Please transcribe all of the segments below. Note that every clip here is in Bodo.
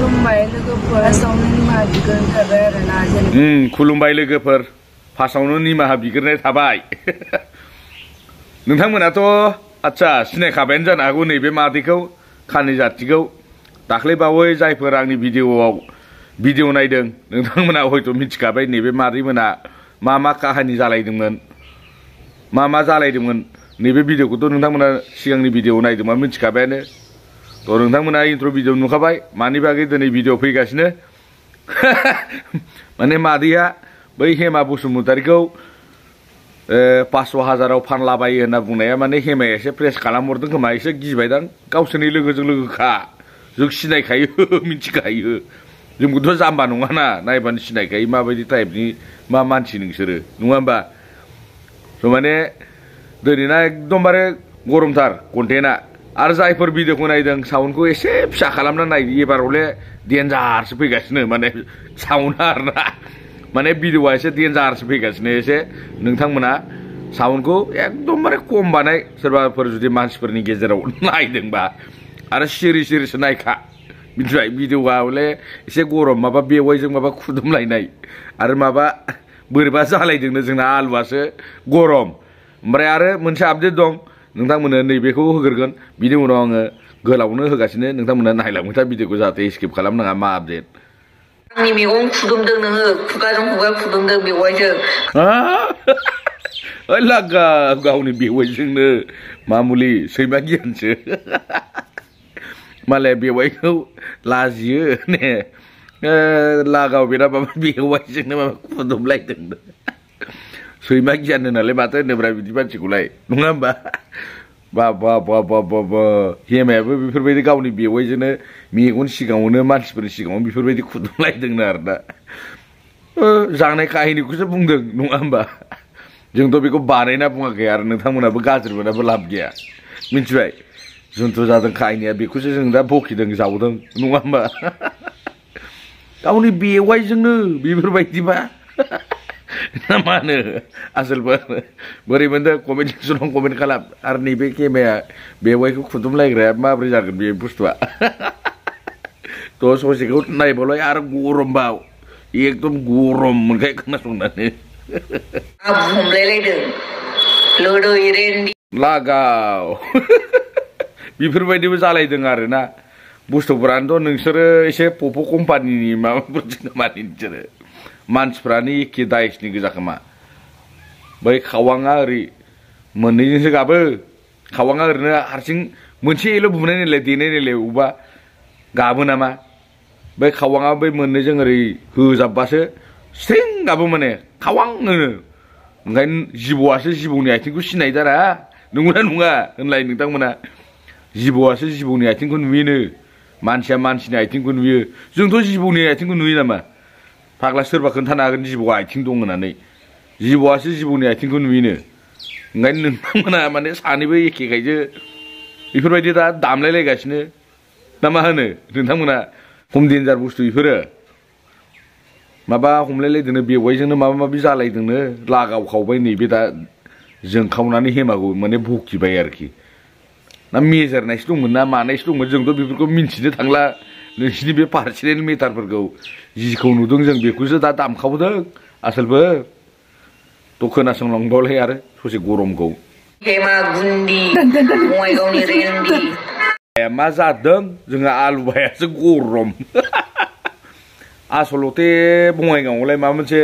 खुलुमबाय लोगोफोर फार्स्टआवनो निमाहा बिग्रोनाय थाबाय आरोना खुलुमबाय लोगोफोर फार्स्टआवनो निमाहा बिग्रोनाय थाबाय नोंथांमोनाथ' आच्छा सिनायखाबायानो जानो हागौ नैबे मादैखौ खानि जाथिखौ दाख्लैबावै जायफोर आंनि भिडिअ नायदों नोंथांमोना हयथ' मिथिखाबाय नैबे मादैमोना मा काहानि जालायदोंमोन मा जालायदोंमोन नैबे भिडिअखौथ' नोंथांमोना सिगांनि भिडिअ नायदोंबा मिथिखाबायानो थ' नोंथांमोना इन्ट्र' भिडिअ नुखाबाय मानि बागै दिनै भिडिअ फैगासिनो माने मादैया बै हेमा बसुमतारीखौ 500,000 फानलाबायो होनना बुंनाया माने हेमाया एसे प्रेस खालामहरदों खोमा एसे गिबायदां गावसोरनि लोगोजों लोगोखा जों सिनायखायो मिथिखायो जोंबोथ' जाम्बा नङाना नायबानो सिनायखायो माबायदि टाइपनि मा मानसि नोंसोरो नङा होमबा थ' माने दिनैना एकदमबारे गरमथार कन्टेन्टआ आरो जायफोर भिडिअखौ नायदों साउन्डखौ एसे फिसा खालामना नायदो एबार हले डेन्जारसो फैगासिनो माने साउन्डआ आरोना माने भिडिअआ एसे डेन्जारसो फैगासिनो एसे नोंथांमोना साउन्डखौ एकदमबारे खम बानाय सोरबाफोर जुदि मानसिफोरनि गेजेराव नायदोंबा आरो सिरिसो नायखा मिथिबाय भिडिअआ हले एसे गरम माबा बेवाइजों माबा खुदुमलायनाय आरो माबा बोरैबा जालायदोंनो जोंना आलुआसो गरम ओमफ्राय आरो मोनसे आपडेट दं नोंथांमोननो नैबेखौ होग्रोगोन बिनि उनाव आङो गोलावनो होगासिनो नोंथांमोना नायलांबाय था भिडिअखौ जाहाथे स्किप खालामनाङा मा आपडेट आंनि मेगन खुदुमदों नोङो खुगाजों खुगा खुदुमदों बेवाइजों लागा गावनि बेवाइजोंनो मामुलि सैमा गियानसो मालाय बेवाइखौ लाजियो ने लागाव बेना माबा बेवाइजोंनो माबा खुदुमलायदों सैमा गियान होनालाय माथो होनोब्रा बिदि मानसिखौलाय नङा होमबा बा हेमायाबो बेफोरबायदि गावनि बेवाइजोंनो मेगन सिगाङावनो मानसिफोरनि सिगाङावनो बेफोरबायदि खुदुमलायदोंनो आरोना जानाय काहिनिखौसो बुंदों नङा होमबा जोंथ' बेखौ बानायना बुङाखै आरो नोंथांमोनाबो गाज्रि मोनाबो लाब गैया मिथिबाय जोंथ' जादों काहिनिया बेखौसो जों दा बखिदों जावदों नङा होमबा गावनि बेवाइजोंनो बेफोरबायदिबा ना मा होनो आसोलबो बोरै मोनदों कमेन्ट सेक्सनाव कमेन्ट खालाम आरो नैबे केमेया बेवाइखौ खुदुमलायग्राया माबोरै जागोन बे बुस्थुआ थ' ससेखौ नायबालाय आरो गरमबाव एकदम गरम मोनखाय खोनासंनानै हमलायलायदों लोदै रेन्डि लागाव बेफोरबायदिबो जालायदों आरोना बुस्थुफोरानोथ' नोंसोरो एसे पप' कम्पानिनि माबाफोरजों मानि नोंसोरो मानसिफ्रानो एखे दाइसनि गोजा खोमा बै खावाङा ओरै मोननैजोंसो गाबो खावाङा ओरैनो हारसिं मोनसेल' बुनाय नायलाय देनाय नायलाय अबा गाबो नामा बै खावाङा बै मोननैजों ओरै होजाबबासो स्रिं गाबो माने खावां होनो ओंखायनो जिबौआसो जिबौनि आथिंखौ सिनायदारा नंगौना नङा होनलाय नोंथांमोना जिबौआसो जिबौनि आथिंखौ नुयोनो मानसिया मानसिनि आथिंखौ नुयो जोंथ' जिबौनि आथिंखौ नुयो नामा फाग्ला सोरबा खोन्थानो हागोन जिबौआ आथिं दं होननानै जिबौआसो जिबौनि आथिंखौ नुयोनो ओंखायनो नोंथांमोना माने सानैबो एखेखायसो बेफोरबायदि दा दामलायलायगासिनो ना मा होनो नोंथांमोना खम डेन्जार बुस्थु बेफोरो माबा हमलायलायदोंनो बेवाइजोंनो माबा माबि जालायदोंनो लागाव खावबाय नैबे दा जोंखावनानै हेमाखौ माने बखिबाय आरोखि ना मेजरनायसो दंमोन ना मानायसो दंमोन जोंथ' बेफोरखौ मिन्थिनो थांला नोंसिनि बे पार्सनेल मेटारफोरखौ जिखौ नुदों जों बेखौसो दा दामखावदों आसोलबो थ' खोनासंलांबावलाय आरो ससे गरमखौ हेमा गुन्दी बङाइगावनि रेन्डि मा जादों जोंहा आलु बायासो गरम आसलथे बङाइगावआवलाय माबा मोनसे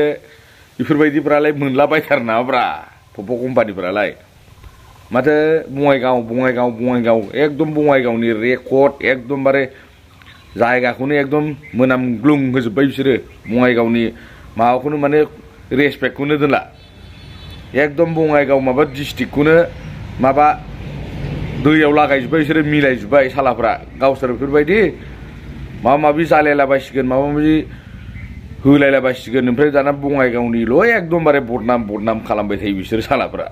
बेफोरबायदिफ्रालाय मोनलाबायथार नामाब्रा पप' कम्पानिफ्रालाय माथो बङाइगाव एकदम बङाइगावनि रेकर्ड एकदमबारे जायगाखौनो एकदम मोनामग्लुं होजोब्बाय बिसोरो बङाइगावनि माबाखौनो माने रेसपेक्टखौनो दोनला एकदम बङाइगाव माबा डिस्ट्रिक्टखौनो माबा दैयाव लागायजोब्बाय बिसोरो मिलायजोब्बाय सालाफ्रा गावसोर बेफोरबायदि माबा माबि जालायलाबायसिगोन माबा माबि होलायलाबायसिगोन ओमफ्राय दाना बङाइगावनिल' एकदमबारे बदनाम खालामबाय थायो बिसोर सालाफ्रा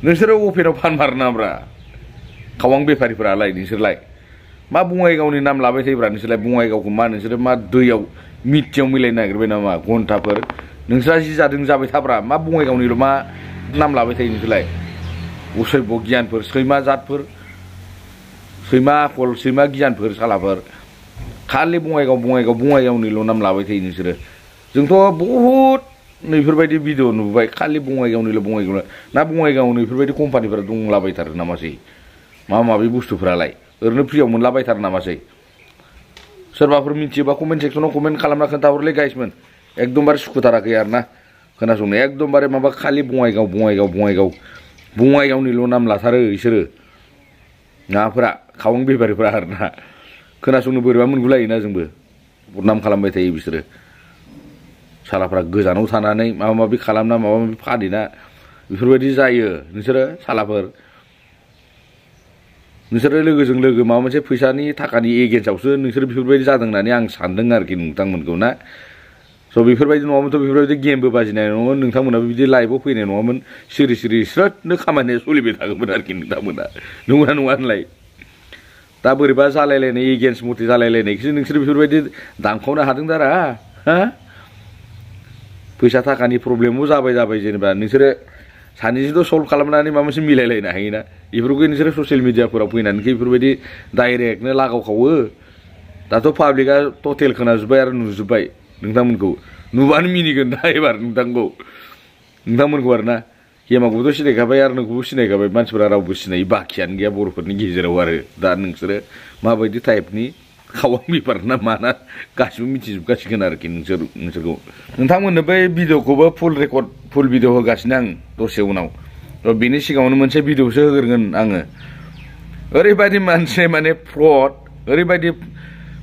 नोंसोरो अपेनाव फानमारो नाब्रा खावां बेफारिफोरालाय नोंसोरलाय मा बङाइगावनि नाम लाबाय थायोब्रा नोंसोरलाय बङाइगावखौ मा नोंसोरो मा दैयाव मिथियाव मिलायनो नागिरबाय नामा घन्टाफोर नोंस्रा जि जादों जाबाय थाब्रा मा बङाइगावनिल' मा नाम लाबाय थायो नोंसोरलाय असभ्य गियानफोर सैमा जातफोर सैमा आखल सैमा गियानफोर सालाफोर खालि बङाइगावनिल' नाम लाबाय थायो नोंसोरो जोंथ' बहुद नैफोरबायदि भिडिअ नुबाय खालि बङाइगाव ना बङाइगावनो बेफोरबायदि कम्पानिफोरा दंलाबायथारो नामासै माबा माबि बुस्थुफोरालाय ओरैनो फ्रियाव मोनलाबायथारो नामासै सोरबाफोर मिथियोबा कमेन्ट सेक्सनाव कमेन्ट खालामना खोन्थाहरलै गाइसमोन एकदमबारे सुखुथाराखै आरोना खोनासंनो एकदमबारे माबा खालि बङाइगावनिल' नाम लाथारो बिसोरो माबाफोरा खावां बेफारिफोरा आरोना खोनासंनो बोरैबा मोनगुलायोना जोंबो बदनाम खालामबाय थायो बिसोरो सालाफ्रा गोजानाव थानानै माबा माबि खालामना माबा माबि फादिना बेफोरबायदि जायो नोंसोरो सालाफोर नोंसोरो लोगोजों लोगो माबा मोनसे फैसानि थाखानि एगेन्स्टआवसो नोंसोर बेफोरबायदि जादों होननानै आं सानदों आरोखि नोंथांमोनखौ ना स' बेफोरबायदि नङामोनथ' बेफोरबायदि गेमबो बाजिनाय नङामोन नोंथांमोनाबो बिदि लाइभआव फैनाय नङामोन सिरि स्रोदनो खामानिया सोलिबाय थागौमोन आरोखि नोंथांमोना नङा होनलाय दा बोरैबा जालायलायनाय एगेन्स्ट मथे जालायलायनायखौसो नोंसोर बेफोरबायदि दानखावनो हादों दारा हा फैसा थाखानि प्रब्लेमबो जाबाय जेनेबा नोंसोरो सानैजोंथ' सल्भ खालामनानै माबा मोनसे मिलायलायनो हायोना बेफोरखौ नोंसोरो ससियेल मिडियाफोराव फैनानै बेफोरबायदि डाइरेक्टनो लागावखावो दाथ' पाब्लिकआ टटेल खोनाजोब्बाय आरो नुजोब्बाय नोंथांमोनखौ नुबानो मिनिगोन दा एबार नोंथांमोनखौ आरोना गेमाखौबोथ' सिनायखाबाय आरो नोंखौबो सिनायखाबाय मानसिफोरा रावबो सिनायै बाखियानो गैया बर'फोरनि गेजेराव आरो दा नोंसोरो माबायदि टाइपनि खावां बेफार ना माना गासिबो मिथिजोबगासिगोन आरोखि नोंसोरखौ नोंथांमोननो बै भिडिअखौबो फुल भिडिअ होगासिनो आं दसे उनाव बेनि सिगाङावनो मोनसे भिडिअसो होग्रोगोन आङो ओरैबायदि मोनसे माने ओरैबायदि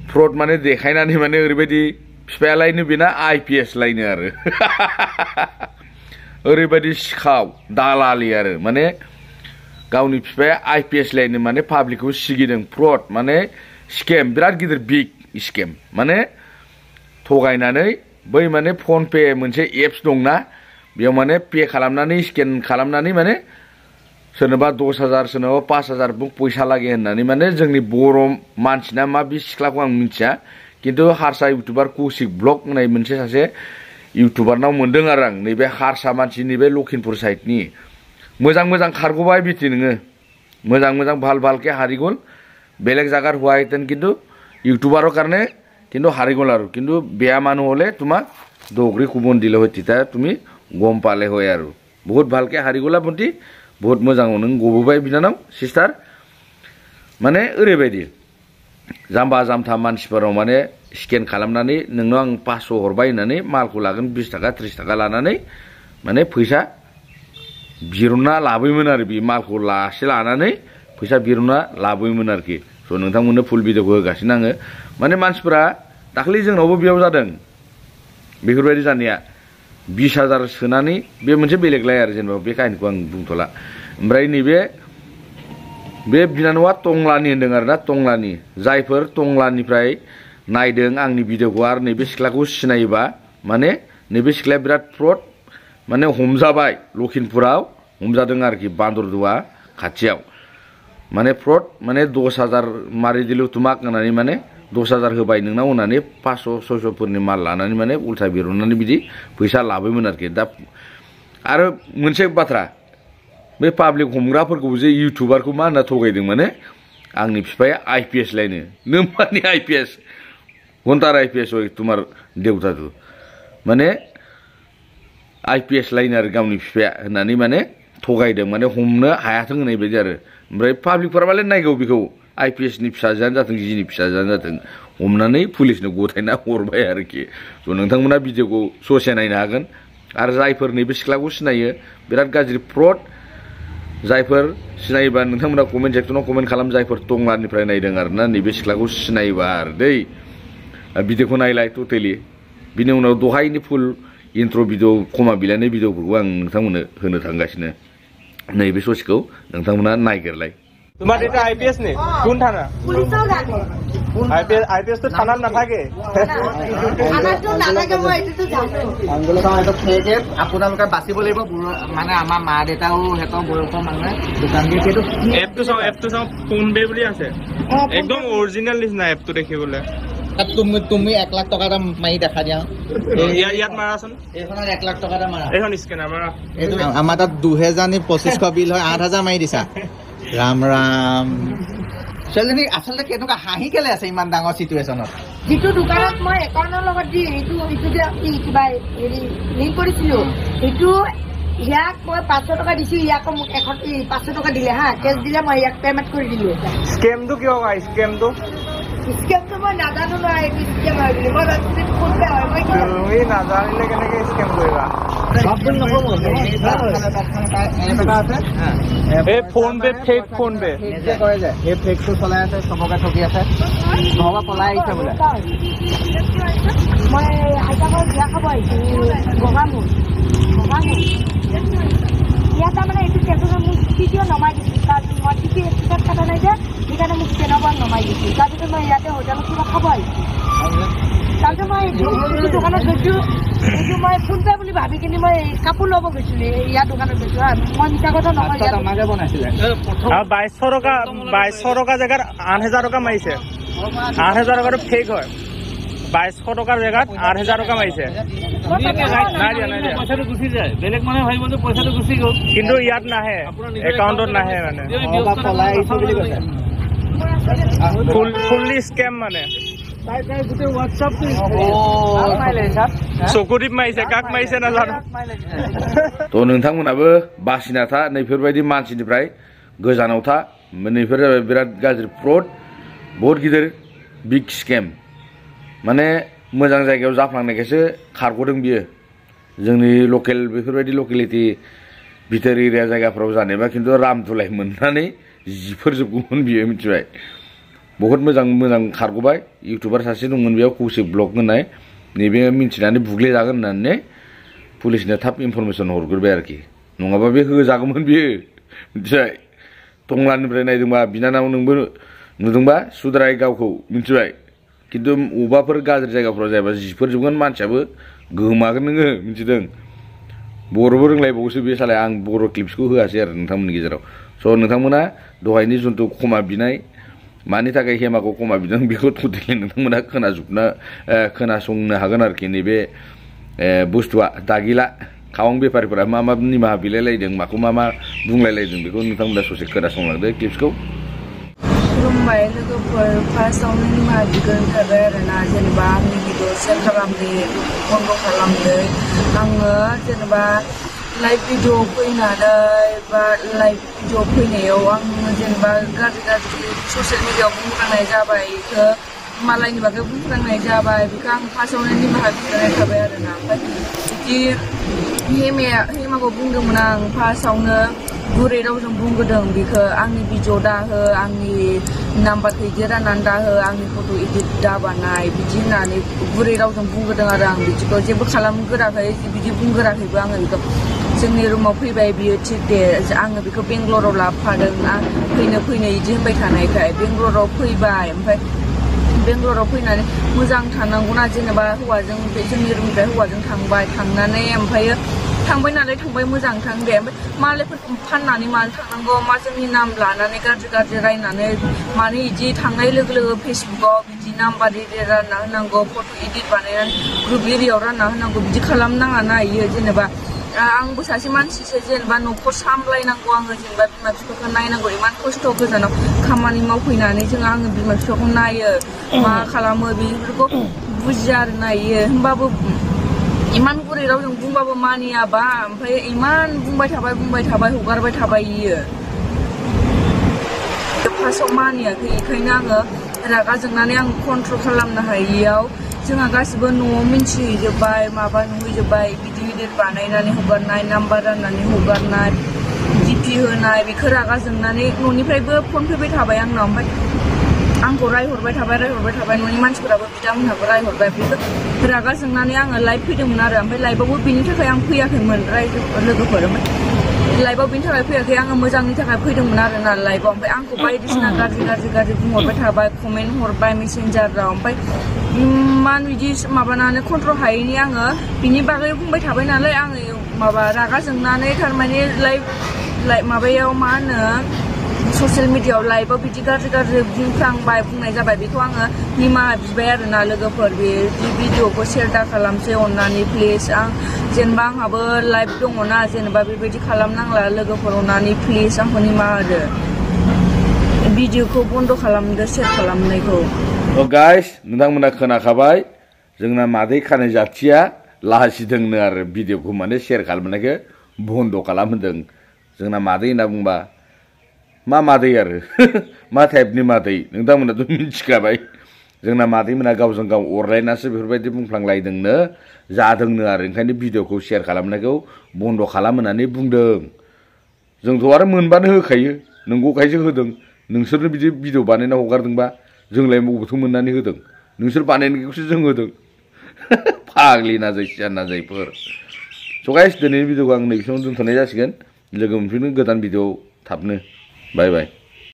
फ्रड माने देखायनानै माने ओरैबायदि बिफायालायनो बेना IPS लायनो आरो ओरैबायदि सिखाव दालालि आरो माने गावनि बिफाया IPS लायनो माने पाब्लिकखौ सिगिदों फ्रड माने स्केम बिराद गिदिर बिग स्केम माने थगायनानै बै माने फन पे मोनसे एप्स दंना बेयाव माने पे खालामनानै स्केन खालामनानै माने सोरनोबा 10,000 सोरनोबा 5,000 फैसा लागे होननानै माने जोंनि बर' मानसिना मा बे सिख्लाखौ आं मिथिया किन्तु हारसा इउटुबार कौशिक ब्लग होननाय मोनसे सासे इउटुबारनाव मोनदों आरो आं नैबे हारसा मानसि नैबे लखिमपुर साइडनि मोजां खारग'बाय बिथि नोङो मोजां भालके हारिगल बेलेग জাগার हुआ है किन्तु यूट्यूबारों करने किन्तु हारिगल आरो किन्तु बेया मानु हले तुमा दोगरी कुबन दिले हो तिता तुमी गम पाले हो यार बहुत भालके हारिगला बुंती बहुत मोजां नों गबोबाय बिनानाव सिस्टार माने ओरैबायदि जाम्बा जाम्था मानसिफोराव माने स्केन खालामनानै नोंनो आं 500 हरबाय होननानै मालखौ लागोन 20 थाखा 30 थाखा लानानै माने फैसा बिरुना लाबोयोमोन आरो बे मालखौ लासे लानानै फैसा बिरुना लाबोयोमन आरोखि स' नोंथांमोननो फुल भिडिअखौ होगासिनो आङो माने मानसिफोरा दाखालि जोंनावबो बेयाव जादों बेफोरबायदि जानाया 20,000 सोनानै बे मोनसे बेलेगलाय आरो जेनेबा बे काहिनिखौ आं बुंथ'ला ओमफ्राय नैबे बे बिनानावा टंलानि होनदों आरोना टंलानि जायफोर टंलानिफ्राय नायदों आंनि भिडिअखौ आरो नैबे सिख्लाखौ सिनायोबा माने नैबे सिख्लाया बिराद फ्रड माने हमजाबाय लखिमपुराव हमजादों आरोखि बान्दरदुवा खाथियाव माने फ्रड माने 10,000 मारि दिलु तुमाक होननानै माने 10,000 होबाय नोंनाव होननानै 500-600 फोरनि माल लानानै माने उल्था बिरुननानै बिदि फैसा लाबोयोमोन आरोखि दा आरो मोनसे बाथ्रा बे पाब्लिक हमग्राफोरखौ जे इउटुबारखौ मा होनना थगायदों माने आंनि बिफाया IPS लायनो नों मानि IPS घन्टार IPS होय तुमार देउता तु माने IPS लायनो आरो गावनि बिफाया होननानै माने थगायदों माने हमनो हायाथों होननाय बायदि आरो ओमफ्राय पाब्लिकफोरा मालाय नायगौ बेखौ IPS नि फिसाजानो जाथों जिनि फिसाजानो जाथों हमनानै पुलिसनो गथायना हरबाय आरोखि स' नोंथांमोना भिडिअखौ ससे नायनो हागोन आरो जायफोर नैबे सिख्लाखौ सिनायो बिराद गाज्रि फ्रड जायफोर सिनायोबा नोंथांमोना कमेन्ट सेक्सनाव कमेन्ट खालाम जायफोर टंलानिफ्राय नायदों आरोना नैबे सिख्लाखौ सिनायोबा आरो दै भिडिअखौ नायलाय टटेलि बिनि उनाव दहायनि फुल इन्ट्र' भिडिअ कमा बिलाइनाय भिडिअफोरखौ आं नोंथांमोननो होनो थांगासिनो नैबे ससेखौ नोंथांमोना नायगोरलाय তোমার এটা আইপিএস নেই কোন থানা পুলিশও জানে আইপিএস তো থানার না থাকে থানার তো নালাগে মই এটা তো জানো আন্দোলন এটা ফেজে আপোনালোকে বাচিব লাগিব মানে আমাৰ মা দেউতাও হেতৰ বয়সৰ মানুহে দোকান দিয়ে সেইটো এপটো চাও ফোন পে বুলি আছে একদম অৰিজিনাল নিচিনা এপটো দেখিবলৈ তুমি 1 লাখ টকা এটা মাৰি দেখা দিয়া ইয়াত মাৰাচোন এইখনত 1 লাখ টকা এটা মাৰা এইখন স্কেনাৰ মাৰা আমাৰ তাত 2000 নি 2500 বিল হয় 8000 মাৰি দিছা ৰাম ৰাম ছোৱালীজনী আচলতে কেনেকুৱা হাঁহি কেলে আছে ইমান ডাঙৰ চিটুৱেশ্যনত যিটো দোকানত মই একাউণ্টৰ লগত দি এইটো যে কিবা হেৰি লিংক কৰিছিলো সেইটো ইয়াক মই 500 টকা দিছো ইয়াক মোক 500 টকা দিলে হা কেছ দিলে মই ইয়াক পেমেণ্ট কৰি দিলো স্কেমটো কিয় হয় স্কেমটো মই নাজানো নহয় এইটো স্কেম হয় বুলি মই জানো ফোন পে হয় মই তুমি নাজানিলে কেনেকে স্কেম কৰিবা এই phone pay fake phone pay নিজে কৰে যে এই ফেকটো চলাই আছে চবকে ঠগি আছে নহবা পলাই আহিছে বোলে মই আইতাকৰ বিয়া খাব আহিছো বগামুখ ইয়াত তাৰমানে এইটো টেবুলত মোক ভিডিঅ' নমাই দিছিল তাৰপিছত মই টিকেট কটা নাই যে সেইকাৰণে মোক তেনেকুৱা নমাই দিছিল তাৰপিছত মই ইয়াতে হোটেলত কিবা খাব আহিছোঁ তাৰপিছত মই এইটো দোকানত গৈছোঁ এইটো মই ফোন পে বুলি ভাবি কিনি মই কাপোৰ ল'ব গৈছিলোঁ ইয়াৰ দোকানত গৈছোঁ হা মই মিছা কথা নকওঁ আমাকে বনাইছিলে 2200 টকা জেগাত 8000 টকা মাৰিছে 8000 টকাটো ফেক হয় 2200 টকাৰ জেগাত 8000 টকা মাৰিছে পইচাটো গুচি যায় বেলেগ মানে ভাবিব যে পইচাটো গুচি গ'ল কিন্তু ইয়াত নাহে একাউণ্টত নাহে মানে পলাই আহিছো বুলি কৈছে ফুল্লি স্কেম মানে গোটেই হোৱাটছআপটো চকুটিপ মাৰিছে কাক মাৰিছে নাজানো थ' नोंथांमोनाबो बासिना था नैफोरबायदि मानसिनिफ्राय गोजानाव था नैफोर जाबाय बिराद गाज्रि फ्रड बहुत गिदिर बिग स्केम माने मोजां जायगायाव जाफ्लांनायखायसो खारग'दों बियो जोंनि लकेल बेफोरबायदि लकेलिटि बिथोर एरिया जायगाफ्राव जानायबा खिन्थु रामदुलाय मोननानै जिफोरजोबगौमोन बियो मिथिबाय बहुत मोजां खारग'बाय इउटुबार सासे दंमोन बेयाव कौशिक ब्लग होननाय नैबे मिन्थिनानै बुग्लिजागोन होननानै पुलिसनो थाब इनफरमेसन हरग्रोबाय आरोखि नङाबा बे होजागौमोन बियो मिथिबाय टंलानिफ्राय नायदोंबा बिनानाव नोंबो नुदोंबा सुद्राय गावखौ मिथिबाय खिन्थु अबाफोर गाज्रि जायगाफ्राव जायोबा जिफोरजोबगोन मानसियाबो गोमागोन नोङो मिथिदों बर'बो रोंलायबावोसो बे सालाय आं बर' क्लिप्सखौ होआसै आरो नोंथांमोननि गेजेराव स' नोंथांमोना दहायनि जुन्थु खमा बिनाय मानि थाखाय हेमाखौ खमा बिदों बेखौ टटेलि नोंथांमोना खोनासंनो हागोन आरोखि नैबे बुस्थुआ दागिला खावां बेफारिफोरा मा निमाहा बिलायलायदों माखौ मा बुंलायलायदों बेखौ नोंथांमोना ससे खोनासंलांदो क्लिप्सखौ खुलुमबाय लोगोफोर फार्स्टआवनो निमाहा बिग्रोनो थाबाय आरोना जेनेबा आंनि भिडिअ सेयार खालामदो बन्द खालामदो आङो जेनेबा लाइभ भिडिअ फैनानै बा लाइभ भिडिअ फैनायाव आङो जेनेबा गाज्रि ससियेल मिडियायाव बुंफ्रांनाय जाबाय बेखौ मालायनि बागै बुंफ्रांनाय जाबाय बेखौ आं फार्स्टआवनो निमाहा बिग्रोनाय थाबाय आरोना ओमफ्राय बिदि हेमाखौ बुंदोंमोन आं फार्स्टआवनो गुरै रावजों बुंगोदों बेखौ आंनि भिडिअ दाहो आंनि नाम्बारखौ बिदि राननानै दाहो आंनि फट' इदिट दाबानाय बिदि होननानै गुरै रावजों बुंगोदों आरो आं बिदिखौ जेबो खालामगोराखै बिदि बुंगोराखैबो आङो बेखौ जोंनि रुमाव फैबाय बियो थिग दे आङो बेखौ बेंगलराव लाबोफादों फैनो बिदि होनबाय थानायखाय बेंगलराव फैबाय ओमफ्राय बेंगलराव फैनानै मोजां थानांगौना जेनेबा हौवाजों जोंनि रुमनिफ्राय हौवाजों थांबाय थांनानै ओमफ्रायो थांबाय नालाय थांबाय मोजां थां दे ओमफ्राय मालायफोरखौ फाननानै मानो थांनांगौ मा जोंनि नाम लानानै गाज्रि रायनानै मानो बिदि थांनाय लोगो फेसबुकाव बिदि नाम्बार एरि रानना होनांगौ फट' इदिट बानायनानै ग्रुप एरियायाव रानना होनांगौ बिदि खालामनाङा ना इयो जेनेबा आंबो सासे मानसिसो जेनेबा न'खर सामलायनांगौ आङो जेनेबा बिमा बिफाखौ नायनांगौ इमान खस्थ' गोजानाव खामानि मावफैनानै आङो बिमा बिफाखौ नायो मा खालामो बेफोरखौ बुजिया आरो नायो होमबाबो इमान गुरै रावजों बुंबाबो मानियाबा ओमफ्राय इमान बुंबाय थाबाय हगारबाय थाबाय इयो फार्स्टआव मानियाखै बेखायनो आङो रागा जोंनानै आं कन्ट्रल खालामनो हायियाव जोंहा गासिबो न'आव मिन्थिहैजोब्बाय माबा नुहैजोब्बाय गिदिर बानायनानै हगारनाय नाम्बार राननानै हगारनाय डिपि होनाय बेखौ रागा जोंनानै न'निफ्रायबो फन फैबाय थाबाय आंनाव ओमफ्राय आंखौ रायहरबाय थाबाय न'नि मानसिफोराबो बिथांमोनहाबो रायहरबाय बेखौ रागा जोंनानै आङो लाइभ फैदोंमोन आरो ओमफ्राय लाइभआवबो बेनि थाखाय आं फैयाखैमोन लोगोफोर ओमफ्राय लाइभआव बेनि थाखाय फैयाखै आङो मोजांनि थाखाय फैदोंमोन आरोना लाइभआव ओमफ्राय आंखौ बायदिसिना गाज्रि बुंहरबाय थाबाय कमेन्ट हरबाय मेसेन्जाराव ओमफ्राय मान बिदि माबानानै कन्ट्रल हायैनि आङो बिनि बागै बुंबाय थाबाय नालाय आङो माबा रागा जोंनानै थारमाने लाइभ माबायाव मा होनो ससियेल मिडियायाव लाइभआव बिदि गाज्रि बुंनाय जाबाय बेखौ आङो निमाहा बिबाय आरोना लोगोफोर बे भिडिअखौ शेयार दा खालामसै अननानै प्लिज आं जेनेबा आंहाबो लाइभ दङना जेनेबा बेबायदि खालामनांला लोगोफोर अननानै प्लिज आंखौ निमाहा होदो भिडिअखौ बन्द' खालामदो शेयार खालामनायखौ गाइस नोंथांमोना खोनाखाबाय जोंना मादै खानाय जाथिया लासिदोंनो आरो भिडिअखौ माने शेयार खालामनायखौ बन्द' खालामहोदों जोंना मादै होनना बुंबा मा मादै आरो मा टाइपनि मादै नोंथांमोनाथ' मिथिखाबाय जोंना मादैमोना गावजों गाव अरलायनासो बेफोरबायदि बुंफ्लांलायदोंनो जादोंनो आरो ओंखायनो भिडिअखौ शेयार खालामनायखौ बन्द' खालाम होननानै बुंदों जोंथ' आरो मोनबानो होखायो नंगौखायसो होदों नोंसोरनो बिदि भिडिअ बानायना हगारदोंबा जोंलाय बबेथ' मोननानै होदों नोंसोर बानायनायखौसो जों होदों फाग्लि नाजाय सियान नाजायफोर स' गाइस दिनैनि भिडिअखौ आं नैबेसिमाव दोनथ'नाय जासिगोन लोगो मोनफिनगोन गोदान भिडिअ थाबनो बाय बाय